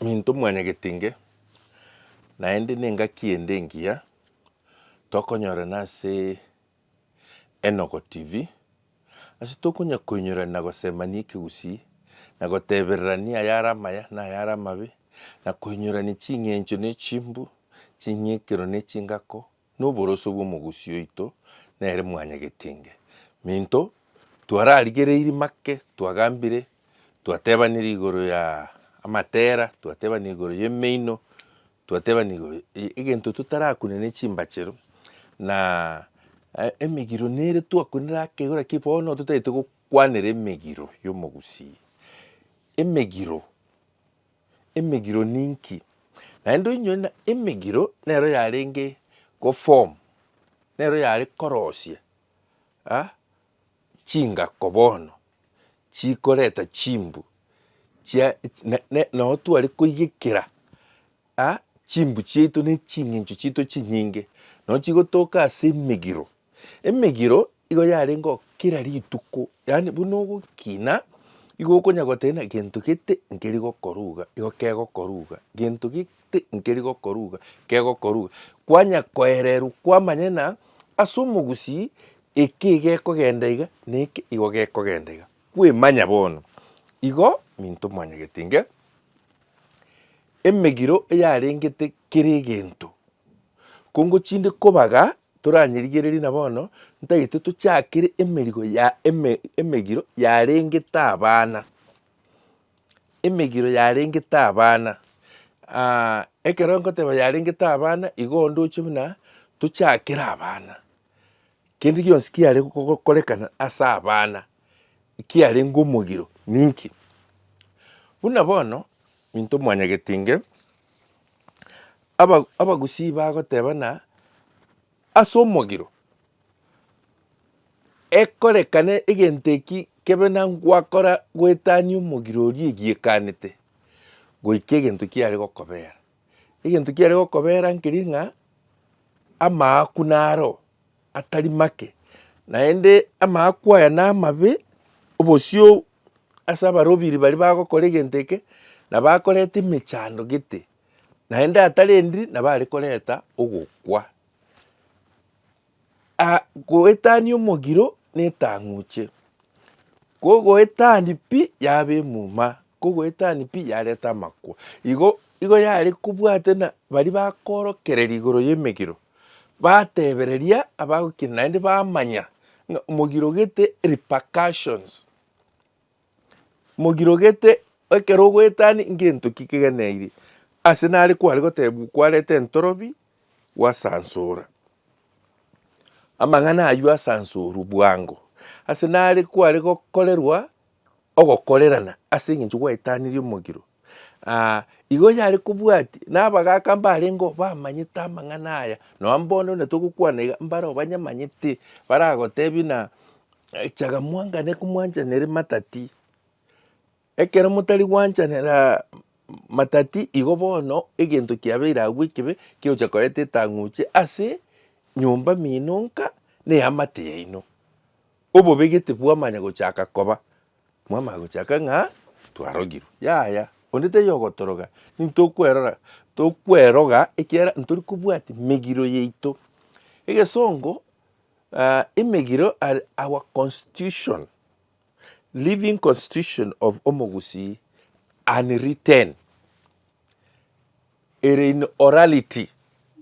Minto mwanyagetinge, naende nengaki ende engiya tokonyorana ase Enogo TV, ase tokonya koinyorana na gosemania ekegusii, na gotebererania ayare amaya na ayare amabe, na koinyorania ching'encho na echimbu, ching'ekero na echingako, na oboroso bw'omogusii oito nere mwanyagetinge. Minto, twararigereirie make, twagambire, twatebanire igoro ya amatera, twatebanire igoro y'emeino, twatebanire igoro egento totarakuna ne chimbachero, na emegiro nere twakunire ake igo lakini bono totagete gokwanera emegiro y'omogusii. Emegiro. Emegiro ninki? Naende oinyore ng'a emegiro nero yarenge goform, nero yare korosia ah chingako bono, chikoreta chimbu chia ne ne noo tware koiyekera ah chimbu chiaito na ching'encho chiaito chinyinge, noo chigotoka ase emegiro. Emegiro igo yarenge oo kera rituko, yaani buna ogokina, igo okonya goteba ng'a gento gete nkeri gokorwa iga, igo kegokorwa iga, gento gete nkeri gokorwa iga, kegokorwa iga. Kwanya koererwa kwamanya ng'a ase omogusii, eke egekogenda iga, na eke igo gekogenda iga, kwemanya bono. Igo minto mwanyagetinge, emegiro eyarengete kera egento, kongo chinde kobaga Toranyerigererie na bono, ntagete tochakere emerigo ya eme emegiro yarengete abana, emegiro yarengete abana ekero ngoteba yarengete abana, igo ndoche buna tochakere abana. Kende gionsi kiare gokorekana ase abana, kiarenge omogiro ninki? Buna bono, intwe mwanyagetinge. Aba abagusii bagoteba ng'a ase omogiro, ekorekane egento eki kebe na ngwakora goetania omogiro oria egiekanete, goika egento kiare gokobera. Egento kiare gokobera nkeri ng'a amaaku naro atari make, naende amaaku aya namabe, obosio ase abarobiri baria bagokora egento eke, nabakoreta emechando gete, naende atarendiri nabo are koreta ogokwa. Goetania omogiro na etang'uche, kogoetania pi yaba emuma, kogoetania pi yareta amakwa. Igo igo yare kobwate na baria bakorokereria igoro ya emegiro, batebereria abagokina naende bamanya ng'a omogiro gete repercussions. Mogiro gete ekero ogoetania ngento ki kegeneirie, ase nare kware gotebwa kwareta entorobi gwasansora, amang'ana aywo asansorwe bwango, ase nare kware gokorerwa ogokorerana ase eng'encho gwaetanirie omogiro. Igo yare kobwatia na abagaka mbarenge oo bamanyete amang'ana aya, nonya mbono buna togokwana iga mbare oo banyamanyete baragotebie ng'a chaga mwangane komwanchanere matati, ekero motari gwanchanera matati igo bono egento kiabeire agwo ekebe kegocha koreta etang'uche ase nyomba mino nka na eamate yaino. Obobe gete bwamanya gochaka koba, mwamanya gochaka ng'a twarogirwe. Yaya, onde taiyo ogotoroga, intokwerora tokweroga ekiagera ntori kobwatia megiro yaito. Egesongo emegiro are our constitution, living constitution of omogusii unwritten. Ere in orality,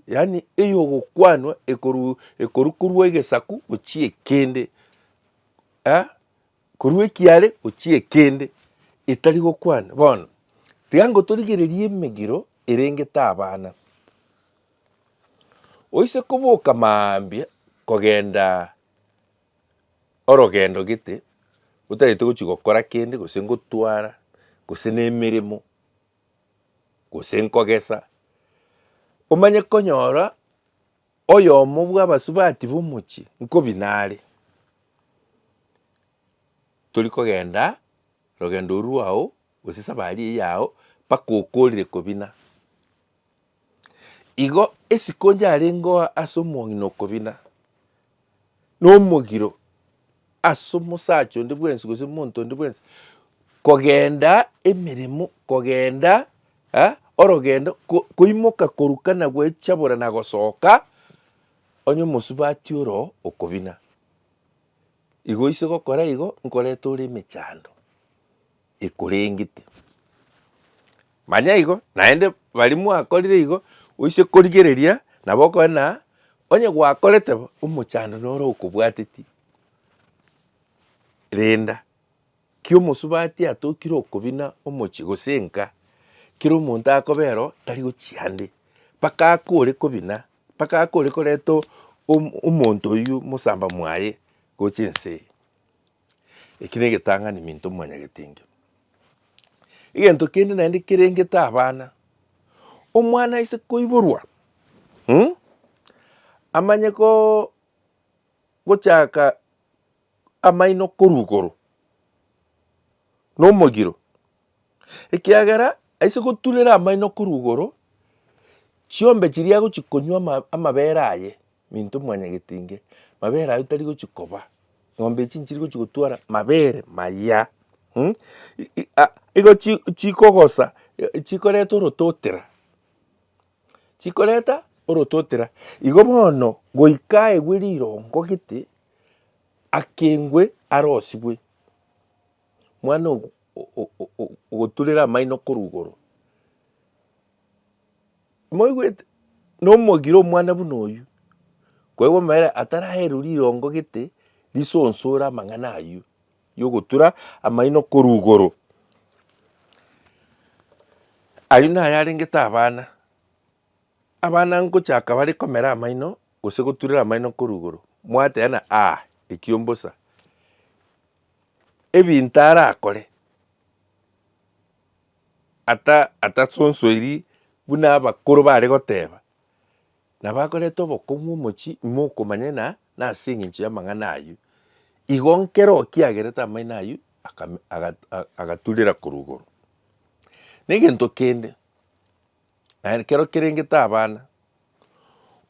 yaani eyogokwanwa ekoru ekoru korwa egesaku gochia ekende eh, korwa ekiare gochia ekende, etari gokwana. Bono, tiga ngotorigererie emegiro erengete abana. Oise koboka maambia kogenda orogendo gete, otagete gochia gokora kende gose ngotwara, gose na emeremo, gose nkogesa, omanye konyora oyomo bw'abasubati b'omochie nkobina are, tori kogenda rogendo orwo rwao gose safari eyio yao mpaka okorire kobina. Igo esiko yarenge oo ase omong'ina okobina, na omogiro ase omosacha onde bwensi gose omonto onde bwensi, kogenda emeremo, kogenda. Eh, orogendo ko koimoka koruka na gwechabora na gosoka, onye omosubati oro okobina. Igo ise gokora igo, nkoreta ore emechando ekorengete. Manya igo, naende baria mwakorire igo, oise korigereria nabo okore na onye gwakorete bo, omochando noro okobwatetie. Renda. Ki omosubati atokire okobina omochie gose enka, kera omonto akobera oo tari gochia ande, mpaka akore kobina, mpaka akore koreta omonto oywo mosamba mwaye gocha ense eye. Eki na egetang'ani minto mwanyagetinge. Egento kende naende kerengete abana, omwana aise koiborwa amanye koo gochaka amaino korwa igoro, nomogiro, ekiagera aise goturera amaino korwa igoro, chiombe chiria agochi konywa ama amabere aye, minto mwanyagetinge, mabere aywo tari gochi koba, ng'ombe echi nchiri gochi gotwara mabere maya igo chi chikogosa chikoreta orototera, chikoreta orototera. Igo bono goika aegwe rirongo gete. Akengwe arosigwe, mwana ogoturera amaino korwa igoro. Moigwete? Nomogiro omwana buna oyio, koegwa amabere ataraerwa rirongo gete risonsore amang'ana ayio yogotura amaino korwa igoro. Ayio naye arengete abana. Abana ngochaka bare komera amaino gose goturera amaino korwa igoro, mwateba aa ekio mbosa. Ebinto arakore ata atasonsoiri buna abakoro bare goteba, nabo akoreta obokong'u omochie imokomanya ng'a nase eng'encho y'amang'ana ayio. Igo nkero kiagerete amaino ayio akame aga agaturera korwa igoro. Na egento kende. Naende kero kerengete abana,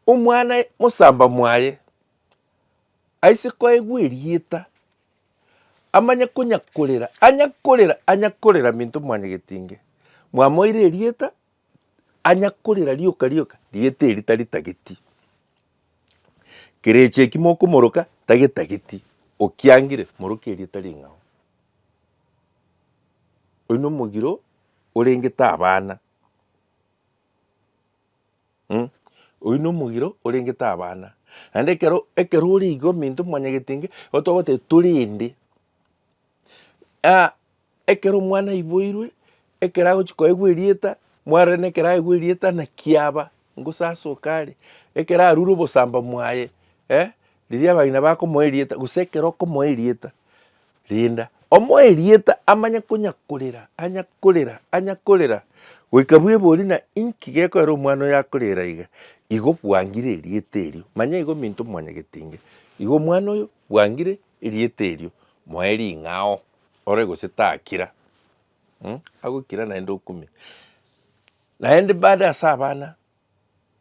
omwana mosamba mwaye aise koegwa erieta, amanye konyakorera, anyakorera anyakorera minto mwanyagetinge, mwamoire erieta, anyakorera rioka rioka, rieta eri taritageti. Kerecha eki mokomoroka tagetageti, okiangire moroke erieta ring'ao. Oyio nomogiro orengete abana, oyio nomogiro orengete abana. Naende ekero ekero ore igo ominto mwanyagetinge, igo togoteba torende, ekero omwana aiboirwe, ekero agochi koegwa erieta, mwarora na ekero aegwa erieta naki aba, ngosasoka are, ekero arure obosamba mwaye, riria abang'ina bakomoa erieta, gose ekero okomoa erieta. Renda, omoe erieta amanye konyakorera, anyakorera, anyakorera, goika bwebori ng'a inki gekoera omwana oyo akorera iga. Igo bwangire erieta erio. Manya igo minto mwanyagetinge, igo omwana oyo bwangire erieta erio, moe ring'ao ore gose takira, agokira naende okumia. Naende bado ase abana.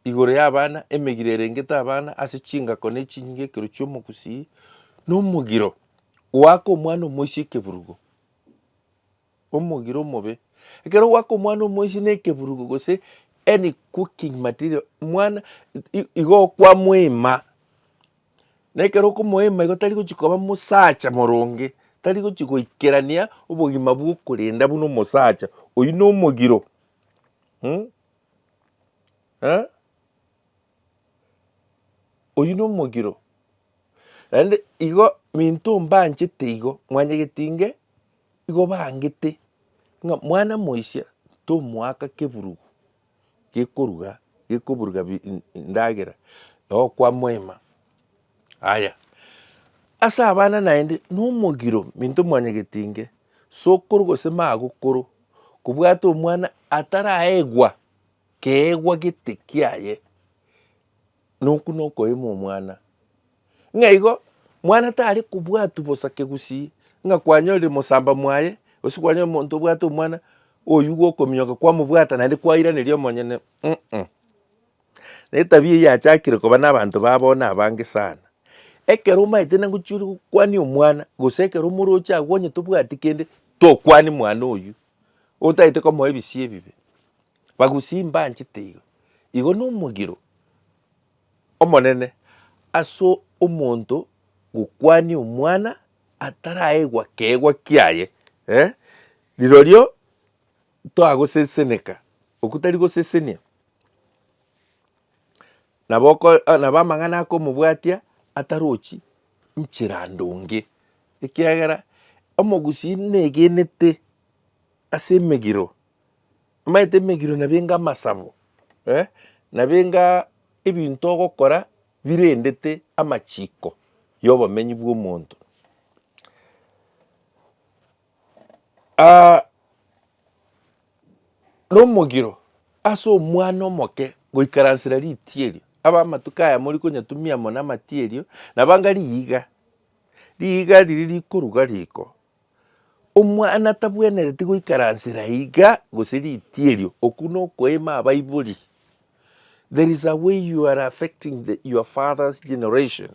igoro y'abana, emegiro erengete abana ase chingako ne chinyinga ekero chi'omogusii, na omogiro goaka omwana omoisia ekeburugo, omogiro omobe. Ekero ogoaka omwana omoisia na ekeburugo gose any cooking material, mwana igo okwamoema, na ekero okomoema igo tari gochi koba mosacha moronge, tari gochi goikerania obogima bwa okorenda buna omosacha, oywo na omogiro. Eh? Oyio nomogiro. Naende igo minto mbanchete igo, mwanyagetinge, igo bangete, ng'a mwana moisia tomoaka keburugo gekoruga gekoburuga bi endagera, nabo kwamoema. Aya, ase abana naende nomogiro minto mwanyagetinge, sokoro gose magokoro, kobwata omwana ataraegwa keegwa gete kiaye, nokwo nokoema omwana. Ng'a igo, mwana tare kobwatwa bosa kegusii, ng'a kwanyorire mosamba mwaye, gose kwanyorire omonto obwate omwana, oywo gokominyoka kwamobwata naende kwairaneria omonyene mh. Na etabia eyio yachakire koba na abanto ba bono abange sana. Ekero omaete na ngochia ore gokwania omwana, gose ekero omoroche agwo onye tobwati kende, tokwania mwana oywo, otagete komoa ebisio ebibe. Bagusii mbanchete igo. Igo nomogiro omonene ase omonto gokwania omwana ataraegwa keegwa kiaye eh, rirorio toagoseseneka, okwo tari gosesenia. Nabo oko nabo amang'ana akomobwatia atarochi nchera ndonge, ekiagera omogusii negenete ase emegiro, omanyete emegiro nabo enga amasabo eh, nabo enga ebinto ogokora birendete amachiko ya obomenyi bwa omonto. Nomogiro ase omwana omoke goikaransera ritierio, abe amatuko aya mori konyatumia mono amatierio, nabo anga riiga, riiga riria rikoruga riko. Omwana tabwenereti goikaransera iga gose ritierio, okwo nokoema abaibori. There is a way you are affecting the your father's generation.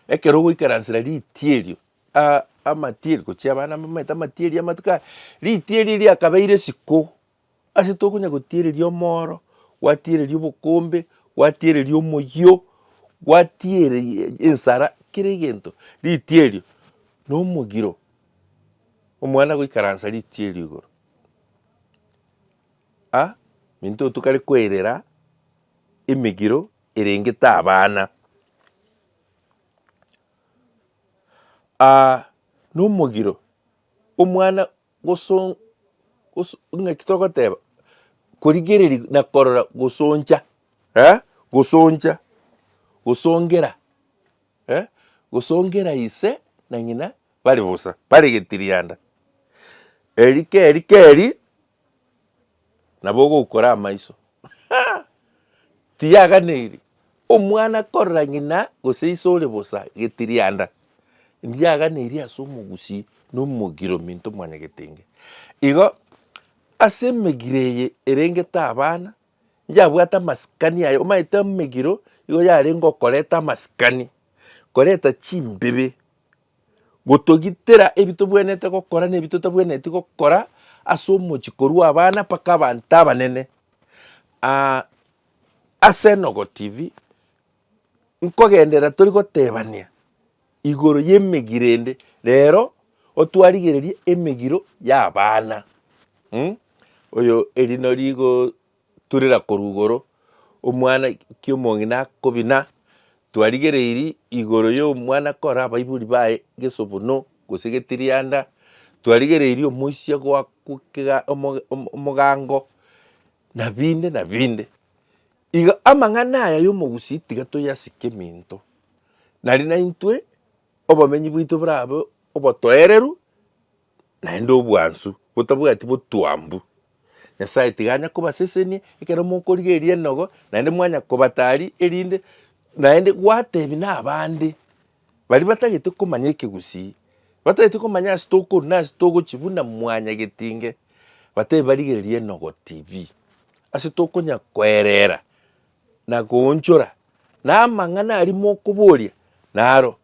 Ekero ogoikaransera ritierio, amatieri gochia abana mbamaete amatieri amatuko aya, ritieri riakabeire isiko, ase tokonya gotiereria omoro, gwatiereria obokombe, gwatiereria omoyio, gwatiereria ensara, kera egento, ritierio na omogiro, omwana goikaransa ritierio igoro. Ah, minto tokare koerera emegiro erengete abana. Aa nomogiro, omwana goso goso ng'aki togoteba, korigereria na korora gosoncha eh, gosoncha, gosongera eh, gosongera ise na ng'ina bare bosa, bare getirianda. Eri keri keri, nabo ogokora amaiso haa, tiyaganeiri omwana korora ng'ina gose ise ore bosa getirianda, ndiaganeiri ase omogusii na omogiro ominto mwanyagetenge. Igo ase emegiro eye erengete abana, njabwate amasikani aye, omanyete emegiro igo yarenge okoreta amasikani, koreta chimbibe. Gotogitera ebi tobwenerete gokora na ebi totabwenereti gokora ase omochie korwa abana mpaka abanto abanene. Ase Enogo TV, nkogenderera tori gotebania igoro y'emegiro ende, rero otwarigererie emegiro ya abana oyo erino rigo. Turera korwa igoro, omwana ki omong'ina akobina, twarigereiri igoro y'omwana kore abaibori baye gesobono gose getirianda, twarigereiri omoisia goakwa kega omo omogango, na binde na binde. Iga amang'ana aya y'omogusii tiga toyasike minto, nari naintwe obomenyi bwaito borabe obotoereru. naende obwansu botabwati botwambu. Nyasae tiga anya kobasesenia ekero mokorigereria enogo, naende mwanya kobatari erinde naende gwatebia na abande baria batagete komanya ekegusii, batagete komanya ase tokorwa na ase togochia buna mwanyagetinge, batebi barigererie enogo TV, ase tokonya koerera na goonchora, na amang'ana aria mokoboria naro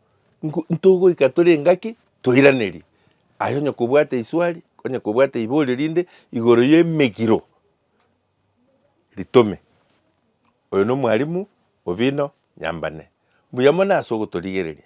ntogoika tore engaki toiranerie. Aye onye kobwate iswari, onye kobwate iborio rinde igoro y'emegiro, ritome. Oyo nomwalimu Obino Nyambane. Mbuya mono ase ogotorigereria.